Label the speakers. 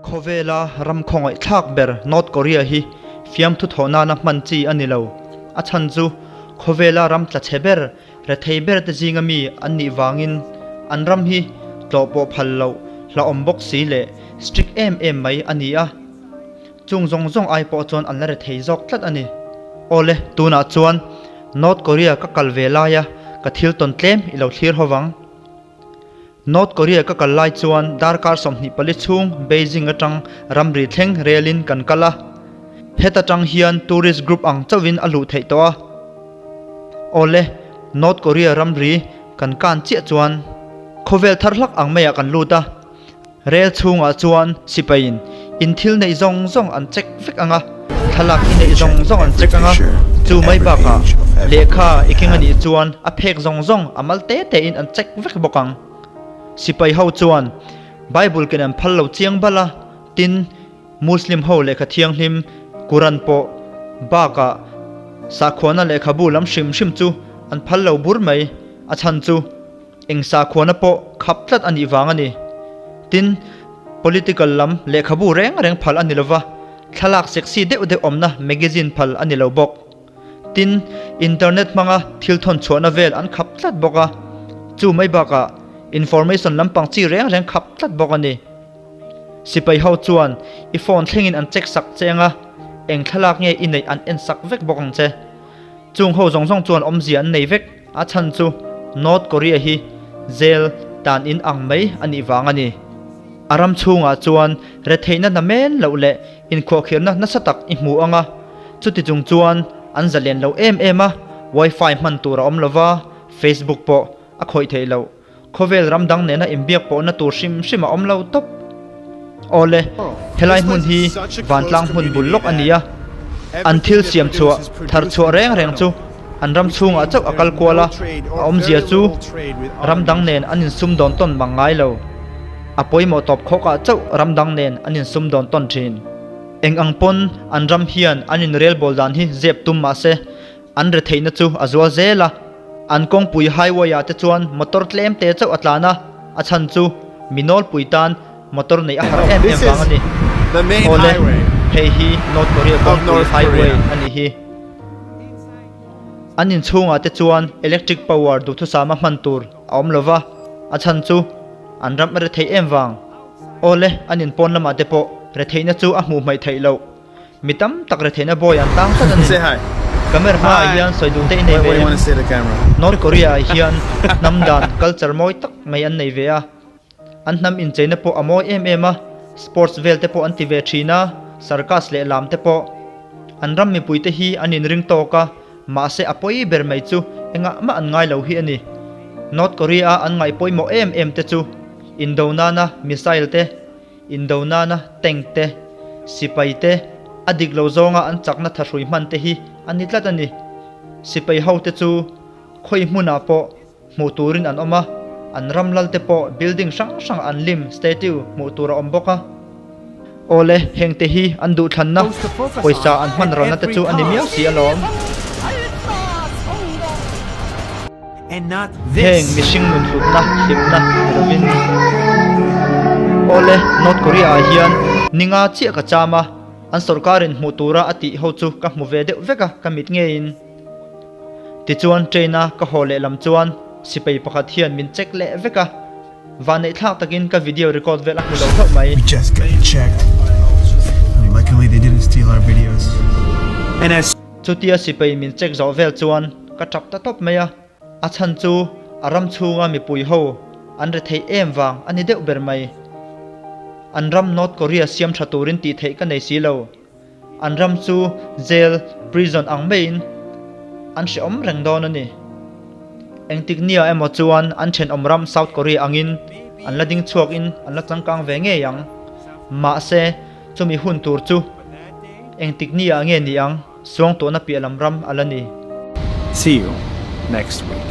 Speaker 1: Khawvela ram khawngaihthlak ber North Korea hi fiamthu thawh nana hman chi a ni lo. A chhan chu khawvela ram tla chhe ber, rethei ber te zinga mi an nih vangin an ram hi tlawh pawh phal loh hlauhawm bawk si leh strict em em mai a ni a. Chung zawng zawng ai pawh chuan an la rethei zawk tlat a ni. Awle, tunah chuan North Korea ka kal ve laia ka thil tawn tlem i lo thlir ho vang. North Korea ka kal lai chuan darkar 24 chhung Beijing atang ramri thleng relin kan kal a. Heta tang hian tourist group ang chauhin a luh theih tawh a. Awle, North Korea ramri kan kan chiah chuan khawvel thar hlak ang maiah kan lut a. Rel chhungah chuan sipaiin in thil neih zawng zawng an check vek ang a, thlalak i neih zawng zawng an check ang a, chu mai bakah lehkha i keng a nih chuan a phek zawng zawng a mal te tein an check vek bawk ang. Sipai ho chuan Bible ken an phal lo chiang bal a, tin, Muslim ho lehkha thianghlim Quran pawh bakah sakhuana lehkhabu lam hrim hrim chu an phal lo bur mai, a chhan chu. Eng sakhuana pawh khap tlat a nih vang a ni. Tin, political lam lehkhabu reng reng phal a ni lova, thlalak sexy deuh deuh awmna magazine phal a ni lo bawk. Tin, internet hmanga thil thawn chhuahna vel an khap tlat bawk a, chu mai bakah information lampang chi reng reng khap tlat bawk a ni. Sipai ho chuan i phone thlengin an check sak che anga, eng thlalak nge i neih an en sak vek bawk ang che. Chung ho zawng zawng chuan awmzia an nei vek. A chhan chu North Korea hi jail tan in ang mai a nih vang a ni. A ram chhungah chuan retheihna na men loh leh inkhuahkhirhna nasa tak i hmu ang a, chuti chung chuan an zalen lo em em a, wifi hman tur a awm lova, Facebook pawh a khawih theih loh. Khawvel ram dang nena inbiak pawhna tur hrim hrim a awm lo tawp. Awle, helai hmun hi vantlang hmun bul lawk a ni a, an thil siam chhuah thar chhuah reng reng chu an ram chhungah chauh a kal kual a, a awmzia chu ram dang nen an insum dawn tawn mang ngai lo. A pawimawh tawp khawkah chauh ram dang nen an insum dawn tawn thin. Eng ang pawn an ram hian an inrelbawl dan hi zep tum mah se, An retheihna chu a zual zel a, an kawngpui highway ah te chuan motor tlem te chauh a tlan a, a chhan chu mi nawlpui tan motor neih a har em em vang a ni. Awle, hei hi North Korea kawngpui highway a nih hi. An inchhungah te chuan electric power duhthusama hman tur a awm lova, a chhan chu an ram a retheih em vang. Awle, an inpawn lamah te pawh retheihna chu a hmuh hmaih theih loh. Mi tam tak retheihna bawi an tang tlat a ni. Camera hmaah hian sawi duh te i nei ve em? North Korea ah hian hnam dan culture mawi tak mai an nei ve a. An hnam incheina pawh a mawi em em a, sports vel te pawh an ti ve thin a, circus leh lam te pawh. An ram mipui te hi an inring tawk a, mahse a pawi ber mai chu engah mah an ngai lo hi a ni. North Korea a an ngaih pawimawh em em te chu indo nana missile te, Indo nana tank te, sipai te, a dik lo zawnga an chakna thahrui hman te hi a ni tlat a ni. Sipai ho te chu khawi hmunah pawh hmuh turin an awm a, an ram lal te pawh building hrang hrang an lim, statue, hmuh tur a awm bawk a. Awle, heng te hi an duhthlanna, pawisa an hman ralna te chu a ni miau si alawm. Heng mihring nun hlutna, hlimna ni lovin. Awle, North Korea ah hian ninga chiah ka cham a, an sorkarin hmuh tura a tih ho chu ka hmu ve deuh vek a, ka mit ngeiin. Tichuan train a ka haw lehlam chuan sipai pakhat hian min check leh vek a, vanneih thlak takin ka video record vel a hmu lo hlauh mai.
Speaker 2: We just got checked. Luckily they didn't steal our videos.
Speaker 3: And as
Speaker 1: Chutia sipai min check zawh vel chuan ka tap ta tawp mai a, a chhan chu a ram chhunga mipui ho an re theih em vang a ni deuh ber mai. An ram North Korea siam tha turin tih theih ka nei si lo. An ram chu jail, prison ang maiin an hrehawm reng dawn a ni. Engtik nia emaw chuan an thenawm ram South Korea angin an la ding chhuakin an la changkang ve ngei ang. Mahse, Chumi hun tur chu engtik ni ah nge ni ang? Suangtuahna piah lam ram a la ni.
Speaker 3: See you next week.